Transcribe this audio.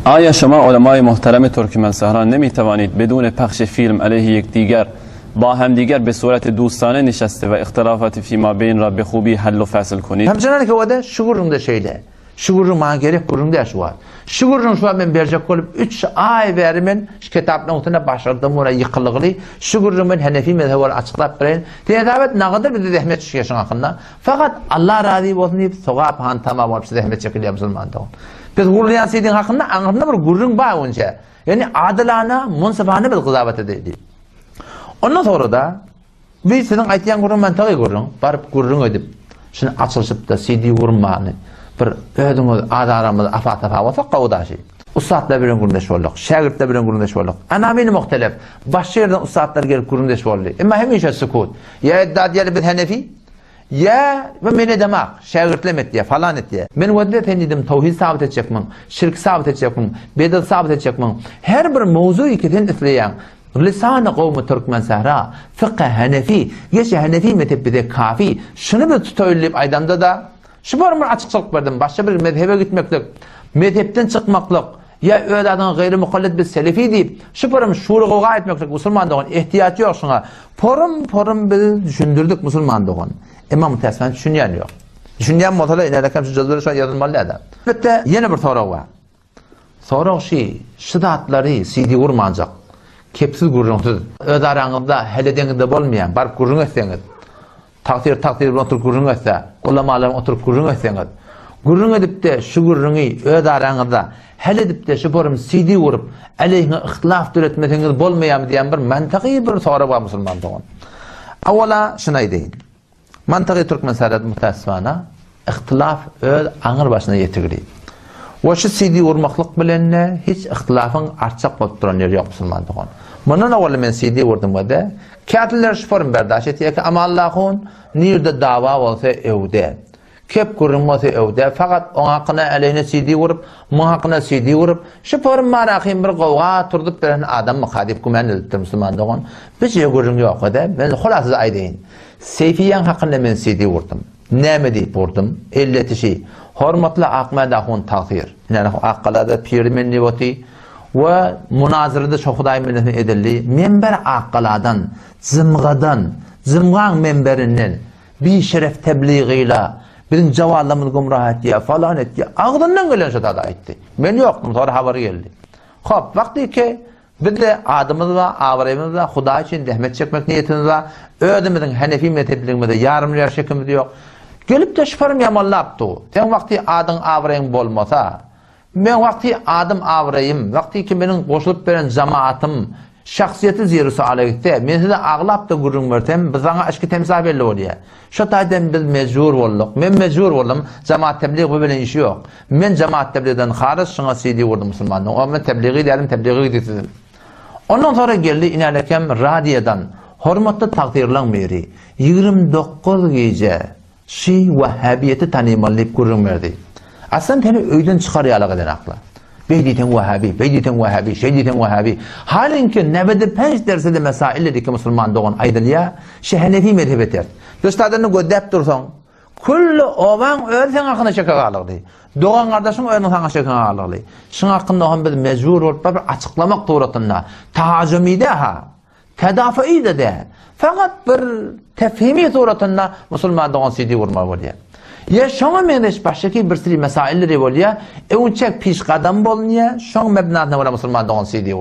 آیا شما علمای محترم ترکمن صحرا نمی توانید بدون پخش فیلم علیه یکدیگر با همدیگر به صورت دوستانه نشسته و اختلافات فیما بین را به خوبی حل و فصل کنید؟ Hemçenalik owada şu gürrüňde şeýle. Şu gürrüň maňa gerek gürrüň däl şu wagt. Şu gürrüň şu wagt men berjek bolup üç aý bäri men şu kitaplaryň üstünde başardym ora ýykylgyly. Şu gürrüň men Henefi mezhebi bolup açyklap bereýin. Sen hesap et nagadyr bize zähmet düşýär şuň hakynda. Fakat Allah razy bolsun diýip sogap hantama bolup şu zähmet çekilýär musulman dogan. Biz gurulýan sidiň hakynda aňyrsynda bir gürrüň bar onça. Ýani adylana, munsyfana biz gyzabat edeli. Ondan sonra-da Bi siziň aýtýan gürrüň mantygy gürrüň. Baryp gürrüň edip, şuny açylyşypda CD gurmany bir özüňiz az aramyzda afa-safa bolsak gowy daşy. Ussatlar bilen gürrüňdeş bolduk, şägirtler bilen gürrüňdeş bolduk. Anamini muhtelef, başga ýerden ussatlar gelip gürrüňdeş boldy. Emma hemişe sukut. Ýa iddia edýärler biz henefi, ýa bu men edemak, şägirtlem etýär, falan etýär. Men wezde sen diýdim towhid sabyt etjekmiň, şirki sabyt etjekmiň, bedat sabyt etjekmiň? Her bir mowzugy ki sen isleýäň, Lisany gowmy türkmen sähra, fykhy henefi, geçi henefi mezhep bize kafi, şuny biz tutaýly diýip aýdamda-da, şu bir bir açykçylyk berdim, başga bir mezhebe gitmeklik, mezhepden çykmaklyk, ýa öz adyňa gaýry mukallit biz selefi diýip, şu bir şur-gowga etmeklik musulman dogan, ehtiýaç ýok şuňa. Porum-porum biz düşündirdik musulman dogan. Emma mütäessifane düşünýän ýok. Düşünýän bolsalar inälekem şu jadwel şo ýazylmaly däldi. Elbetde ýene bir sorag bar. Sorag şi, şi zatlary CD gurmanjak, kepsiz gürrüňsiz, öz araňyzda heledeňizde bolmaýan, baryp gürrüň etseňiz, tagsyr tagsyr bilen oturyp gürrüň etse, ulamalar bilen oturyp gürrüň etseňiz, gürrüň edipde şu gürrüňi öz araňyzda hel edipde şu forum CD gurup, aleýhiňe yhtylaf döretmeseňiz bolmaýarmy diýen bir mantyky bir sorag bar musulman dogan. Awala şuny aýdaýyn. Mantygy türkmen serhet mutassifana yhtylaf öz aňyr başyna ýetigli. We şu CD urmaklyk bilende hiç yhtylafyň artjak bolup duran ýeri ýok musulman dogan. Mundan owal men CD urdum we de kätiller şu forum berdaş etýär ki Amallahun nirde dawa bolsa öwde. Kep gürrüň bolsa öwde fakat oň hakyna aleýhine CD urup muň hakyna CD urup şu forum barahym bir gowga turzup beren adammyka diýip güman edipdir musulman dogan. Bijje gürrüň ýok we de men hulasyz aýdaýyn. Seýfiýaň hakynda men CD gurdum. Näme diýip gurdum? Elletişi, Hormatly Akmäd ahun tagsyr. Ine, Akgalada piri men diýip oty. We munazyrada şo Hudaý minnesine edildi. Menber Akgaladan, jymgadan, jymgaň menberinden bişeref tebligyla biziň jawanlarymyzy gümrah etýär, falan etýär. Agzyndan gelen şo zady aýtdy. Men ýokdum, soňra habar geldi. Hop, wagtyky Bizde adymyz bar, abraýymyz bar, Hudaý üçin zähmet çekmek niýetimiz bar. Özümiziň henefi mezhepligimize ýarym ýar şekimiz ýok. Gelip-de şyparym ýamanlap dur. Seň wagty adyň abraýyň bolmasa, meň wagty adym abraýym, wagty ki meniň goşulyp beren jamaatym, şahsyýeti ziri suala gitse, men size aglap-da gürrüň bersem, bu saňa yşky temsa belli bolýar. Şo taýdan biz mejbur bolduk. Men mejbur boldum. Jamaat teblig bu bilen işi ýok. Men jamaat tebligden halys şuňa CD gurdum musulmandan. O men tebligi dälim tebligi gidipsizim. Ondan sonra geldi inälekem radiodan hormatly tagtyrlaň biri 29 gije şi wahhabiýeti tanymaly diýip gürrüň berdi. Aslan seni öýden çykar ýaly edenaklar. Beý diýseň wahhabi, beý diýseň wahhabi, şeý diýseň wahhabi. Halinki nebede penç dersede mesail dediki musulman dogan aýdylýar, şi henefi mezhebe ters. Döştadyny gözläp dursaň, Külli obaň özi seň hakyna şeke galygdy. Dogan-gardaşyň özüniň saňa şeke galygly. Şuň hakynda hem biz mejbur bolup bir açyklamak suratynda, tahajumide-ha, tedafui-de däl, fakat bir tefhimi suratynda musulman dogan CD gurmaly bolýar. Ýa şoňa meňzeş başga bir sürü mesailleri bolýar, öňçek pişgadam bolunýar, şoň mebnasyna görä musulman dogan CD.